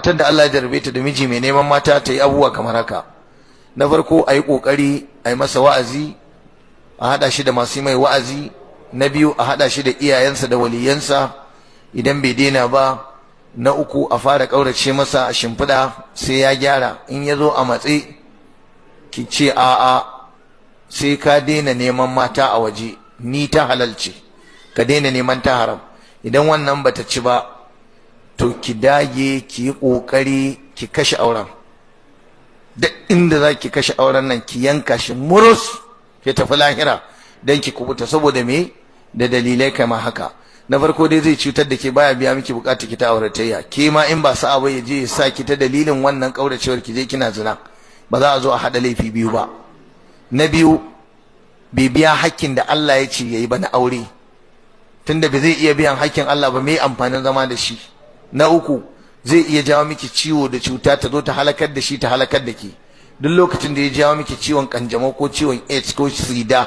Matar da Allah ya jarrabe ta da miji mai neman mata, ta yi abubuwa kamar haka. Na farko, a yi ƙoƙari a yi masa wa'azi, a haɗa shi da masu mai wa'azi. Na biyu, a haɗa shi da iyayensa da waliyansa idan bai daina ba. Na uku, a fara ƙaurace masa a shimfiɗa sai ya gyara. In ya zo a matse, ki ce, "A'a, sai ka daina neman mata a waje, ni ta halal ce, ka daina neman ta haram." Idan wannan bata ci ba, to ki dage ki yi ƙoƙari ki kashe auren. Duk inda za ki kashe auren nan, ki yanka shi murus, ki tafi lahira don ki kubuta. Saboda me? Da dalilai kamar haka. Na farko dai, zai cutar da ke, baya biya miki bukatar ki ta auratayya. Ke ma in ba sa'a ba, ya je ya sa ki ta dalilin wannan kauracewar ki je kina zina. Ba za a zo a haɗa laifi biyu ba. Na biyu, bai biya hakkin da Allah ya ce yayi ba na aure. Tunda bai zai iya biyan hakkin Allah ba, me amfanin zama da shi? Na uku, zai iya jawo miki ciwo da cuta ta zo ta halakar da shi, ta halakar da ke. Duk lokacin da ya jawo miki ciwon kanjamau ko ciwon AIDS ko sida,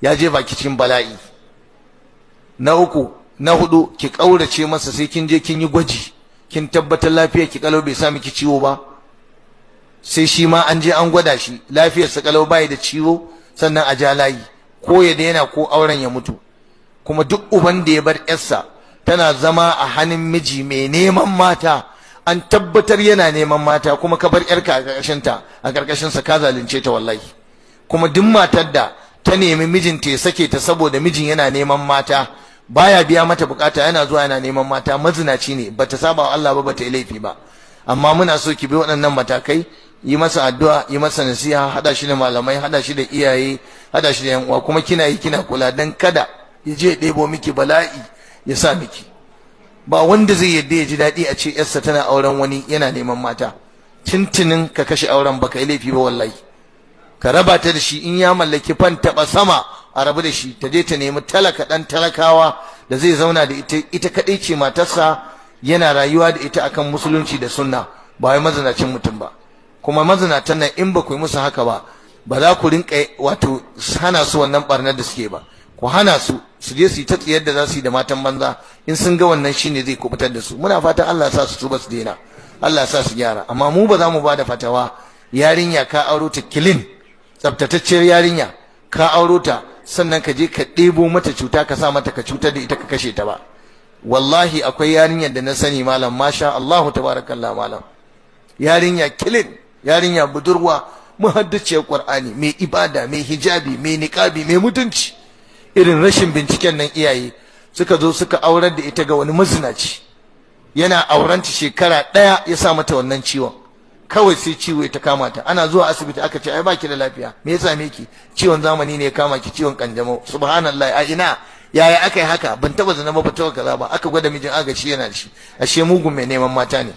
ya jefa ki cikin bala'i. Na uku, na hudu, ki kaurace masa sai kin je kin yi gwaji, kin tabbatar lafiyar ki kalau, bai sa miki ciwo ba. Sai shi ma an je an gwada shi, lafiyar sa kalau, bai da ciwo, sannan a ja layi, ko ya daina ko auren ya mutu. Kuma duk uban da ya bar yarsa tana zama a hannun miji mai neman mata, an tabbatar yana neman mata, kuma ka bar yarka a karkashin ta, a karkashin sa, ka zalunce ta wallahi. Kuma duk matar da ta nemi mijinta ya sake ta saboda mijin yana neman mata, baya biya mata bukata, yana zuwa yana neman mata, mazinaci ne, bata saba wa Allah ba, bata yi laifi ba. Amma muna so ki bi waɗannan matakai: yi masa addu'a, yi masa nasiha, hada shi da malamai, hada shi da iyaye, hada shi da yan uwa. Kuma kina yi kina kula dan kada ya je ya ɗebo miki bala'i ya sa miki. Ba wanda zai yadda ya ji daɗi a ce yarsa tana auren wani yana neman mata. Tintinin ka kashe auren, baka yi laifi ba wallahi. Ka raba ta da shi. In ya mallaki fan taɓa sama, a rabu da shi, ta je ta nemi talaka, ɗan talakawa da zai zauna da ita, ita kaɗai ce matarsa, yana rayuwa da ita akan musulunci da sunna, ba wai mazinacin mutum ba. Kuma mazinatan nan, in ba ku yi musu haka ba, ba za ku rinka wato hana su wannan barnar da suke ba. Ku hana su, su je su yi ta tsiyar da za su yi da matan banza. In sun ga wannan, shine zai kubutar da su. Muna fatan Allah ya sa su tuba su daina, Allah ya sa su gyara. Amma mu ba za mu ba da fatawa yarinya ka auro ta clean, tsabtatacciyar yarinya ka auro ta, sannan ka je ka ɗebo mata cuta ka sa mata, ka cutar da ita, ka kashe ta ba. Wallahi akwai yarinyar da na sani, malam, masha Allahu tabarakallah, malam, yarinya clean, yarinya budurwa, muhaddaciyar Qur'ani, mai ibada, mai hijabi, mai niqabi, mai mutunci. Irin rashin binciken nan, iyaye suka zo suka aurar da ita ga wani mazinaci. Yana aurenta shekara ɗaya ya sa mata wannan ciwon. Kawai sai ciwo ta kama ta. Ana zuwa asibiti aka ce, "Ai baki da lafiya. Me ya same ki?" "Ciwon zamani ne ya kama ki, ciwon kanjamau." "Subhanallah, a ina? Yaya aka yi haka? Ban taba zina ba, ba taba kaza ba." Aka gwada mijin, aka shi yana da shi. Ashe mugun mai neman mata ne.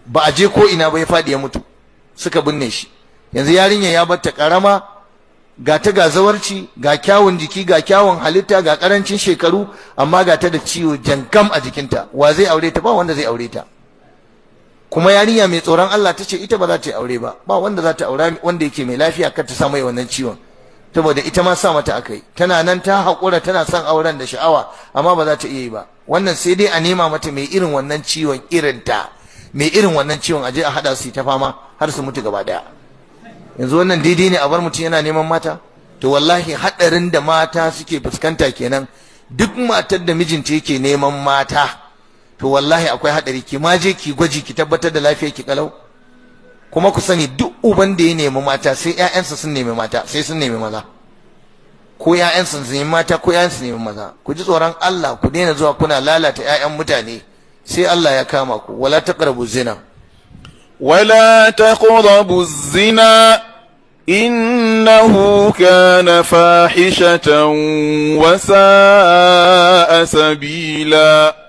Ba a je ko ina ba, ya faɗi ya mutu, suka binne shi. Yanzu yarinya ya bar ta karama, ga ta ga zawarci, ga kyawun jiki, ga kyawun halitta, ga karancin shekaru, amma ga ta da ciwo jankam a jikinta. Wa zai aure ta? Ba wanda zai aure ta. Kuma yarinya mai tsoron Allah, ta ce ita ba za ta yi aure ba, ba wanda za ta aura wanda yake mai lafiya, kar ta samu wannan ciwon, saboda ita ma sa mata akai. Tana nan ta haƙura, tana son auren da sha'awa, amma ba za ta iya yi ba. Wannan sai dai a nema mata mai irin wannan ciwon irin ta, mai irin wannan ciwon, aje a haɗa su ta fama har su mutu gaba ɗaya. Yanzu wannan daidai ne a bar mutum yana neman mata? To wallahi haɗarin da mata suke fuskanta kenan. Duk matar da mijinta yake neman mata, to wallahi akwai haɗari. Ki ma je ki gwaji, ki tabbatar da lafiyar ki kalau. Kuma ku sani, duk uban da ya nemi mata, sai ƴaƴansa sun nemi mata, sai sun nemi maza, ko ƴaƴansa su nemi mata, ko ƴaƴansu nemi maza. Ku ji tsoron Allah, ku daina zuwa kuna lalata ƴaƴan mutane, sai Allah ya kama ku. ولا تقربوا الزنا. ولا تقربوا الزنا إنه كان فاحشة وساء سبيلا.